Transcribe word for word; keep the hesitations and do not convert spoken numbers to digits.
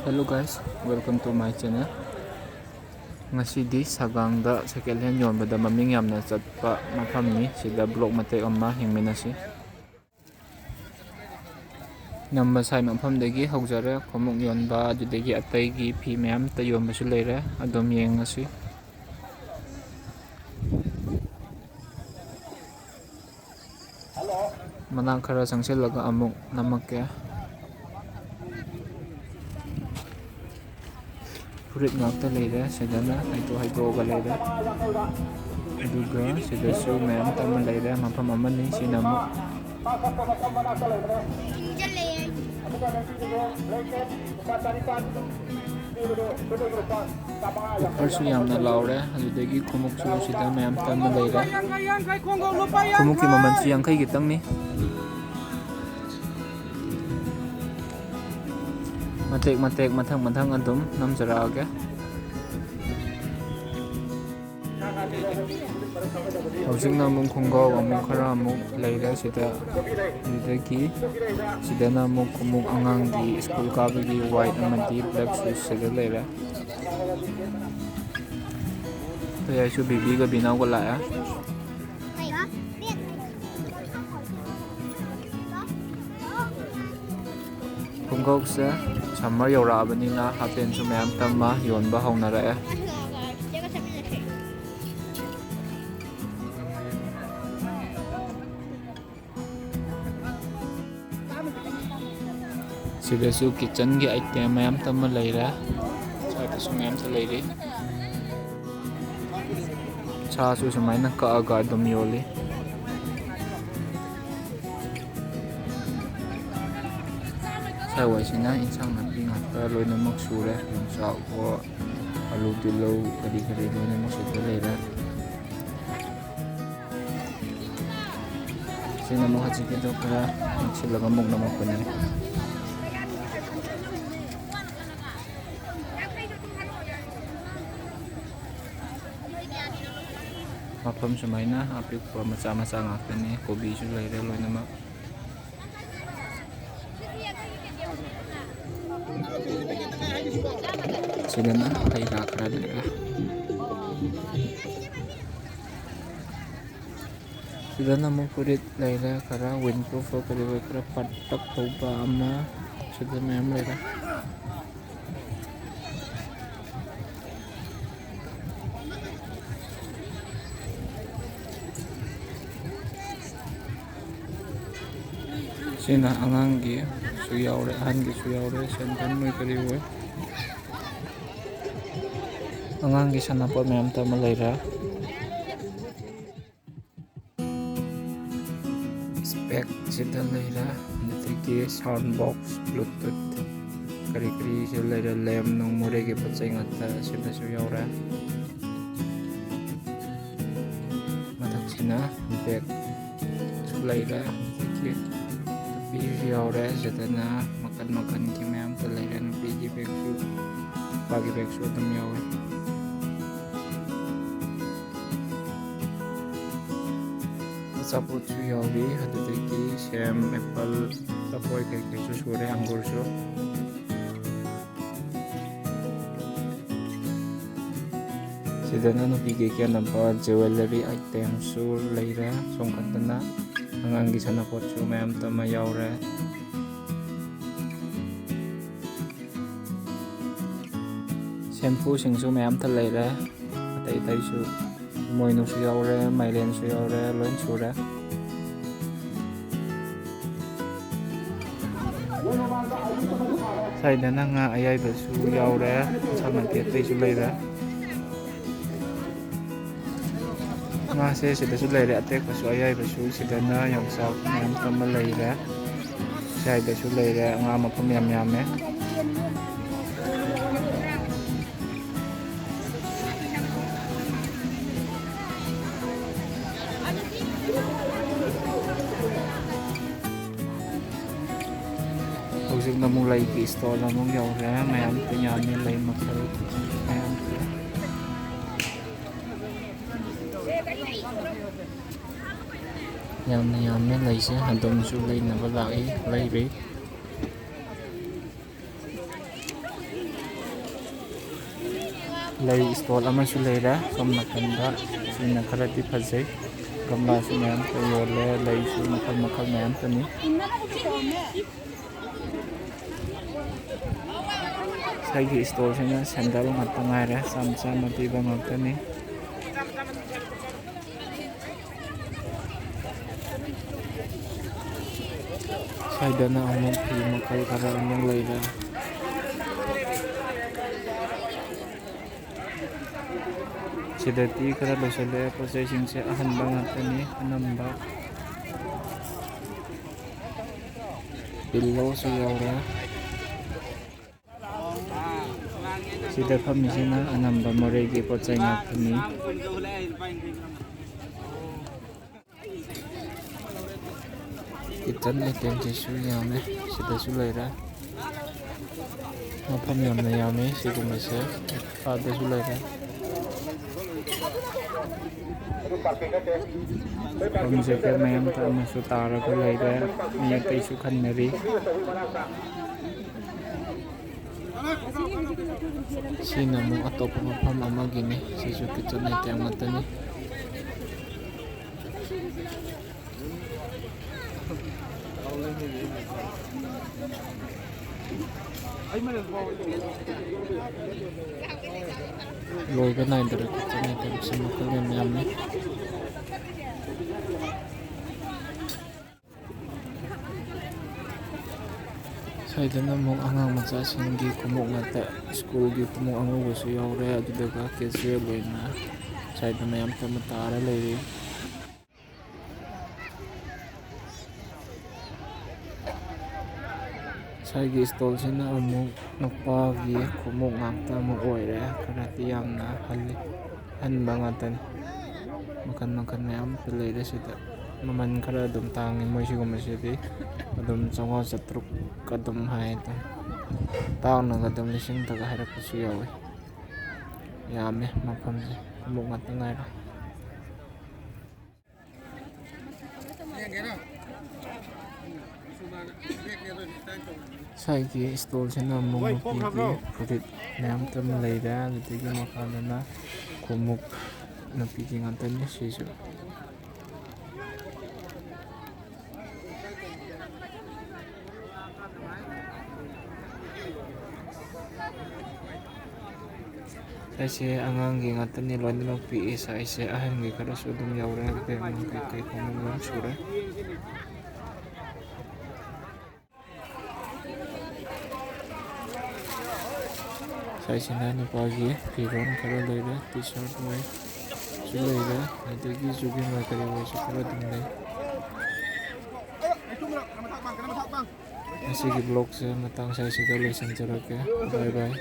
Hello guys, welcome to my channel. ꯉꯁꯤꯗꯤ ꯁꯒꯥꯡꯗ second hand ꯌꯣꯟꯕꯗ ꯃꯃꯤꯡ ꯌꯥꯝꯅ ꯆꯠꯄ ꯃꯐꯝꯅꯤ꯫ ꯁꯤꯗ vlog ꯃꯇꯦꯛ ꯑꯃ ꯌꯦꯡꯃꯤꯟꯅꯁꯤ꯫ ꯅꯝꯕ ꯁꯥꯏ ꯃꯐꯝꯗꯒꯤ ꯍꯧꯖꯔꯦ꯫ ꯈꯣꯡꯎꯞ ꯌꯣꯟꯕ, ꯑꯗꯨꯗꯒꯤ ꯑꯇꯩꯒꯤ ꯐꯤ ꯃꯌꯥꯝ ꯑꯃ ꯌꯣꯟꯕꯁꯨ ꯂꯩꯔꯦ꯫ ꯑꯗꯨꯝ ꯌꯦꯡꯉꯁꯤ꯫ ꯃꯅꯥꯛ ꯈꯔ ꯆꯪꯁꯤꯜꯂꯒ ꯑꯃꯨꯛ ꯅꯝꯃꯛꯀꯦ꯫ ꯐꯨꯔꯤꯠ ꯉꯥꯛꯇ ꯂꯩꯔꯦ꯫ ꯁꯤꯗꯅ ꯍꯩꯗꯣꯛ ꯍꯩꯗꯣꯛꯑꯒ ꯂꯩꯔꯦ꯫ ꯑꯗꯨꯒ ꯁꯤꯗꯁꯨ ꯃꯌꯥꯝ ꯑꯃ ꯂꯩꯔꯦ꯫ ꯃꯐꯝ ꯑꯃꯅꯤ꯫ ꯁꯤꯅ ꯑꯃꯨꯛ ꯂꯣꯐꯔꯁꯨ ꯌꯥꯝꯅ ꯂꯥꯎꯔꯦ꯫ ꯑꯗꯨꯗꯒꯤ ꯈꯣꯡꯎꯞꯁꯨ ꯁꯤꯗ ꯃꯌꯥꯝ ꯑꯃ ꯂꯩꯔꯦ꯫ ꯈꯣꯡꯎꯞꯀꯤ ꯃꯃꯜꯁꯨ ꯌꯥꯡꯈꯩ ꯈꯤꯇꯪꯅꯤ꯫ ꯃꯇꯦꯛ ꯃꯇꯦꯛ ꯃꯊꯪ ꯃꯊꯪ ꯑꯗꯨꯝ ꯅꯝꯖꯔꯛꯑꯒꯦ꯫ ꯍꯧꯖꯤꯛꯅ ꯑꯃꯨꯛ ꯈꯣꯡꯒ꯭ꯔꯥꯎ ꯑꯃꯨꯛ ꯈꯔ ꯑꯃꯨꯛ ꯂꯩꯔꯦ ꯁꯤꯗ꯫ ꯑꯗꯨꯗꯒꯤ ꯁꯤꯗꯅ ꯑꯃꯨꯛ ꯈꯣꯡꯎꯞ ꯑꯉꯥꯡꯒꯤ school ꯀꯥꯕꯒꯤ white ꯑꯃꯗꯤ black shoes ꯁꯤꯗ ꯂꯩꯔꯦ꯫ ꯑꯩꯈꯣꯏ ꯑꯩꯁꯨ ꯕꯤꯕꯤꯒ ꯕꯤꯅꯥꯎꯒ ꯂꯥꯛꯑꯦ꯫ ꯈꯣꯡꯒ꯭ꯔꯥꯎꯁꯦ summer ꯌꯧꯔꯛꯑꯕꯅꯤꯅ half pantꯁꯨ ꯃꯌꯥꯝ ꯇꯝꯃ ꯌꯣꯟꯕ ꯍꯧꯅꯔꯛꯑꯦ꯫ ꯁꯤꯗꯁꯨ kitchenꯒꯤ item ꯃꯌꯥꯝ ꯇꯝꯃ ꯂꯩꯔꯦ꯫ ꯁ꯭ꯋꯥꯏꯗꯁꯨ ꯃꯌꯥꯝꯁꯨ ꯂꯩꯔꯤ꯫ ꯁꯥꯁꯨ ꯁꯨꯃꯥꯏꯅ ꯀꯛꯑꯒ ꯑꯗꯨꯝ ꯌꯣꯜꯂꯤ꯫ ꯁ꯭ꯋꯥꯏꯋꯥꯏꯁꯤꯅ ꯏꯟꯁꯥꯡ ꯅꯥꯄꯤ ꯉꯥꯛꯇ ꯂꯣꯏꯅꯃꯛ ꯁꯨꯔꯦ꯫ ꯌꯣꯡꯆꯥꯛ ꯑꯣ, ꯑꯂꯨ, ꯇꯤꯜꯍꯧ, ꯀꯔꯤ ꯀꯔꯤ ꯂꯣꯏꯅꯃꯛ ꯁꯤꯗ ꯂꯩꯔꯦ꯫ ꯁꯤꯅ ꯑꯃꯨꯛ ꯍꯧꯖꯤꯛꯀꯤꯗꯣ ꯈꯔ ꯅꯛꯁꯤꯜꯂꯒ ꯑꯃꯨꯛ ꯅꯝꯃꯛꯄꯅꯤ꯫ ꯃꯐꯝ ꯁꯨꯃꯥꯏꯅ ꯑꯄꯤꯛꯄ ꯃꯆꯥ ꯃꯆꯥ ꯉꯥꯛꯇꯅꯤ꯫ ꯀꯣꯕꯤꯁꯨ ꯂꯩꯔꯦ ꯂꯣꯏꯅꯃꯛ꯫ ꯁꯤꯗꯅ ꯍꯩ ꯔꯥ ꯈꯔ ꯂꯩꯔꯦ꯫ ꯁꯤꯗꯅ ꯑꯃꯨꯛ ꯐꯨꯔꯤꯠ ꯂꯩꯔꯦ, ꯈꯔ ꯋꯤꯟꯄ꯭ꯔꯨꯐ ꯀꯔꯤ ꯑꯣꯏ, ꯈꯔ ꯄꯠ ꯇꯛ ꯇꯧꯕ ꯑꯃ, ꯁꯤꯗ ꯃꯌꯥꯝ ꯂꯩꯔꯦ꯫ ꯁꯤꯅ ꯑꯉꯥꯡꯒꯤꯁꯨ ꯌꯥꯎꯔꯦ, ꯑꯍꯟꯒꯤꯁꯨ ꯌꯥꯎꯔꯦ, ꯁꯦꯟꯗꯟ ꯑꯣꯏ ꯀꯔꯤ ꯑꯣꯏ꯫ ꯑꯉꯥꯡꯒꯤ ꯁꯥꯟꯅꯄꯣꯠ ꯃꯌꯥꯝ ꯑꯃ ꯂꯩꯔꯦ꯫ ꯏꯁꯄꯦꯛ ꯁꯤꯗ ꯂꯩꯔꯦ, ꯑꯗꯨꯗꯒꯤ ꯁꯥꯎꯟ ꯕꯣꯛꯁ, ꯕ꯭ꯂꯨꯇꯨꯠ, ꯀꯔꯤ ꯀꯔꯤꯁꯨ ꯂꯩꯔꯦ, ꯂꯦꯝ ꯅꯨꯡ ꯃꯣꯔꯦꯒꯤ ꯄꯣꯠ ꯆꯩ ꯉꯥꯛꯇ ꯑꯁꯤꯗꯁꯨ ꯌꯥꯎꯔꯦ꯫ ꯃꯊꯛꯁꯤꯅ ꯕꯦꯒꯁꯨ ꯂꯩꯔꯦ, ꯑꯗꯒꯤ ꯅꯨꯄꯤꯁꯨ ꯌꯥꯎꯔꯦ꯫ ꯁꯤꯗꯅ ꯃꯈꯜ ꯃꯈꯜꯒꯤ ꯃꯌꯥꯝꯇ ꯂꯩꯔꯦ, ꯅꯨꯄꯤꯒꯤ ꯕꯦꯒꯁꯨ, ꯅꯨꯄꯥꯒꯤ ꯕꯦꯒꯁꯨ ꯑꯗꯨꯝ ꯌꯥꯎꯋꯦ꯫ ꯑꯆꯥꯄꯣꯠꯁꯨ ꯌꯥꯎꯔꯤ, ꯑꯗꯨꯗꯒꯤ ꯁꯦꯝ, ꯑꯦꯄꯜ, ꯂꯐꯣꯏ ꯀꯩꯀꯩꯁꯨ ꯁꯨꯔꯦ, ꯑꯪꯒꯨꯔꯁꯨ꯫ ꯁꯤꯗꯅ ꯅꯨꯄꯤꯒꯤ ꯀꯦꯅꯕ ꯖꯨꯋꯦꯂꯔꯤ ꯑꯥꯏꯇꯦꯝꯁꯨ ꯂꯩꯔꯦ꯫ ꯁꯣꯝ ꯈꯛꯇꯅ ꯑꯉꯥꯡꯒꯤ ꯁꯥꯟꯅꯄꯣꯠꯁꯨ ꯃꯌꯥꯝ ꯑꯃ ꯌꯥꯎꯔꯦ꯫ ꯁꯦꯝꯄꯨꯁꯤꯡꯁꯨ ꯃꯌꯥꯝ ꯑꯃ ꯂꯩꯔꯦ꯫ ꯑꯇꯩ ꯑꯇꯩꯁꯨ, ꯏꯃꯣꯏꯅꯨꯁꯨ ꯌꯥꯎꯔꯦ, ꯃꯥꯏꯔꯦꯟꯁꯨ ꯌꯥꯎꯔꯦ, ꯂꯣꯏ ꯁꯨꯔꯦ꯫ ꯁ꯭ꯋꯥꯏꯗꯅ ꯉꯥ ꯑꯌꯥꯏꯕꯁꯨ ꯌꯥꯎꯔꯦ, ꯏꯟꯁꯥꯡ ꯅꯥꯄꯤ ꯑꯇꯩꯁꯨ ꯂꯩꯔꯦ꯫ ꯉꯥꯁꯦ ꯁꯤꯗꯁꯨ ꯂꯩꯔꯦ, ꯑꯇꯦꯛꯄꯁꯨ ꯑꯌꯥꯏꯕꯁꯨ꯫ ꯁꯤꯗꯅ ꯌꯣꯡꯆꯥꯛ ꯃꯌꯥꯝ ꯑꯃ ꯂꯩꯔꯦ, ꯑꯌꯥꯏꯕꯁꯨ ꯂꯩꯔꯦ, ꯉꯥ ꯃꯈꯜ ꯌꯥꯝ ꯌꯥꯝꯃꯦ꯫ ꯍꯧꯖꯤꯛꯅ ꯑꯃꯨꯛ ꯂꯩꯒꯤ ꯏꯁꯇꯣꯜ ꯑꯃꯨꯛ ꯌꯧꯔꯦ꯫ ꯃꯌꯥꯝ ꯌꯥꯝꯃꯤ, ꯂꯩ ꯃꯈꯜ ꯃꯌꯥꯝ꯫ ꯌꯥꯝꯅ ꯌꯥꯝꯃꯦ ꯂꯩꯁꯦ꯫ ꯑꯗꯣꯝꯁꯨ ꯂꯩꯅꯕ ꯂꯥꯛꯏ, ꯂꯩꯔꯤ꯫ ꯂꯩ ꯏꯁꯇꯣꯜ ꯑꯃꯁꯨ ꯂꯩꯔꯦ ꯁꯣꯝ ꯅꯥꯀꯟꯗ꯫ ꯁꯤꯅ ꯈꯔꯗꯤ ꯐꯖꯩ꯫ ꯒꯝꯂꯥꯁꯨ ꯃꯌꯥꯝ ꯌꯣꯜꯂꯦ, ꯂꯩꯁꯨ ꯃꯈꯜ ꯃꯈꯜ ꯃꯌꯥꯝ ꯇꯅꯤ꯫ ꯉꯁꯥꯏꯒꯤ ꯏꯁꯇꯣꯜꯁꯤꯅ ꯁꯦꯟꯗꯜ ꯉꯥꯛꯇ ꯉꯥꯏꯔꯦ, ꯆꯥꯝꯃ ꯆꯥꯝꯃ ꯄꯤꯕ ꯉꯥꯛꯇꯅꯤ꯫ ꯁ꯭ꯋꯥꯏꯗꯅ ꯑꯃꯨꯛ ꯐꯤ ꯃꯈꯜ ꯈꯔ ꯑꯃꯨꯛ ꯂꯩꯔꯦ꯫ ꯁꯤꯗꯗꯤ ꯈꯔ ꯂꯣꯏꯁꯤꯜꯂꯛꯑꯦ, ꯄꯣꯠ ꯆꯩꯁꯤꯡꯁꯦ ꯑꯍꯟꯕ ꯉꯥꯛꯇꯅꯤ ꯑꯅꯝꯕ꯫ ꯄꯤꯜꯂꯣꯁꯨ ꯌꯥꯎꯔꯦ꯫ ꯁꯤꯗ ꯐꯝꯃꯤꯁꯤꯅ ꯑꯅꯝꯕ ꯃꯣꯔꯦꯒꯤ ꯄꯣꯠ ꯆꯩ ꯉꯥꯛꯇꯅꯤ꯫ ꯀꯤꯠꯆꯟ ꯑꯥꯏꯇꯦꯝꯁꯤꯁꯨ ꯌꯥꯝꯃꯦ꯫ ꯁꯤꯗꯁꯨ ꯂꯩꯔꯦ꯫ ꯃꯐꯝ ꯌꯥꯝꯅ ꯌꯥꯝꯃꯤ ꯁꯤꯒꯨꯝꯕꯁꯦ꯫ ꯑꯥꯗꯁꯨ ꯂꯩꯔꯦ꯫ ꯍꯣꯝ ꯖꯦꯀꯦꯠ ꯃꯌꯥꯝ ꯑꯃꯁꯨ ꯇꯥꯔꯒ ꯂꯩꯔꯦ꯫ ꯃꯤ ꯑꯇꯩꯁꯨ ꯈꯟꯅꯔꯤ꯫ ꯁꯤꯅ ꯑꯃꯨꯛ ꯑꯇꯣꯞꯄ ꯃꯐꯝ ꯑꯃꯒꯤꯅꯤ꯫ ꯁꯤꯁꯨ ꯀꯤꯠꯆꯟ ꯑꯥꯏꯇꯦꯝ ꯉꯥꯛꯇꯅꯤ꯫ ꯂꯣꯏꯕ ꯅꯥꯏꯗꯔꯦ ꯀꯤꯠꯆꯟ ꯑꯥꯏꯇꯦꯝꯁꯦ ꯃꯈꯜ ꯌꯥꯝ ꯌꯥꯝꯃꯤ꯫ ꯁ꯭ꯋꯥꯏꯗꯅ ꯑꯃꯨꯛ ꯑꯉꯥꯡ ꯃꯆꯥꯁꯤꯡꯒꯤ ꯈꯣꯡꯎꯞ ꯉꯥꯛꯇ, ꯁ꯭ꯀꯨꯜꯒꯤ ꯈꯣꯡꯎꯞ ꯑꯉꯧꯕꯁꯨ ꯌꯥꯎꯔꯦ, ꯑꯗꯨꯗꯨꯒ ꯀꯦꯖꯨꯋꯦꯜ ꯑꯣꯏꯅ ꯁ꯭ꯋꯥꯏꯗ ꯃꯌꯥꯝ ꯑꯃ ꯇꯥꯔ ꯂꯩꯔꯤ꯫ ꯉꯁꯥꯏꯒꯤ ꯏꯁꯇꯣꯜꯁꯤꯅ ꯑꯃꯨꯛ ꯅꯨꯄꯥꯒꯤ ꯈꯣꯡꯎꯞ ꯉꯥꯛꯇ ꯑꯃꯨꯛ ꯑꯣꯏꯔꯦ꯫ ꯈꯔꯗꯤ ꯌꯥꯝꯅ ꯍꯜꯂꯤ, ꯑꯍꯟꯕ ꯉꯥꯛꯇꯅꯤ꯫ ꯃꯈꯜ ꯃꯈꯜ ꯃꯌꯥꯝ ꯑꯃ ꯂꯩꯔꯦ ꯁꯤꯗ꯫ ꯃꯃꯜ ꯈꯔ ꯑꯗꯨꯝ ꯇꯥꯡꯉꯤ ꯃꯣꯏ ꯁꯤꯒꯨꯝꯕꯁꯤꯗꯤ꯫ ꯑꯗꯨꯝ ꯆꯥꯝꯃꯉꯥ ꯆꯥꯇ꯭ꯔꯨꯛ ꯑꯗꯨꯝ ꯍꯥꯏ ꯑꯗꯨꯝ꯫ ꯇꯥꯡꯅꯒ ꯑꯗꯨꯝ ꯂꯤꯁꯤꯡꯗꯒ ꯍꯥꯏꯔꯛꯄꯁꯨ ꯌꯥꯎꯋꯤ꯫ ꯌꯥꯝꯃꯦ ꯃꯐꯝꯁꯦ, ꯑꯃꯨꯛ ꯉꯥꯛꯇ ꯉꯥꯏꯔꯦ꯫ ꯁ꯭ꯋꯥꯏꯒꯤ ꯏꯁꯇꯣꯜꯁꯤꯅ ꯑꯃꯨꯛ ꯅꯨꯄꯤꯒꯤ ꯐꯨꯔꯤꯠ ꯃꯌꯥꯝ ꯑꯃ ꯂꯩꯔꯦ, ꯑꯗꯨꯗꯒꯤ ꯃꯈꯥꯗꯅ ꯈꯣꯡꯎꯞ ꯅꯨꯄꯤꯒꯤ ꯉꯥꯛꯇꯅꯤ ꯁꯤꯁꯨ꯫ ꯁꯥꯏꯁꯦ ꯑꯉꯥꯡꯒꯤ ꯉꯥꯛꯇꯅꯤ, ꯂꯣꯏꯅꯃꯛ ꯄꯤꯛꯏ꯫ ꯁꯥꯏꯁꯦ ꯑꯍꯟꯒꯤ ꯈꯔꯁꯨ ꯑꯗꯨꯝ ꯌꯥꯎꯔꯦ, ꯕꯦꯒ ꯅꯨꯡ ꯀꯩꯀꯩ ꯈꯣꯡꯎꯞ ꯂꯣꯏ ꯁꯨꯔꯦ꯫ ꯁꯥꯏꯁꯤꯅ ꯅꯨꯄꯥꯒꯤ ꯐꯤꯔꯣꯜ ꯈꯔ ꯂꯩꯔꯦ, ꯇꯤ ꯁꯥꯔꯠ ꯃꯣꯏꯁꯨ ꯂꯩꯔꯦ, ꯑꯗꯒꯤ ꯖꯨꯒꯤꯡ ꯑꯣꯏ ꯀꯔꯤ ꯑꯣꯏꯁꯨ ꯈꯔ ꯑꯗꯨꯝ ꯂꯩ꯫ ꯉꯁꯤꯒꯤ ꯕ꯭ꯂꯣꯛꯁꯦ ꯃꯇꯥꯡ ꯁ꯭ꯋꯥꯏꯁꯤꯗ ꯂꯣꯏꯁꯤꯟꯖꯔꯒꯦ꯫ ꯕꯥꯏ ꯕꯥꯏ꯫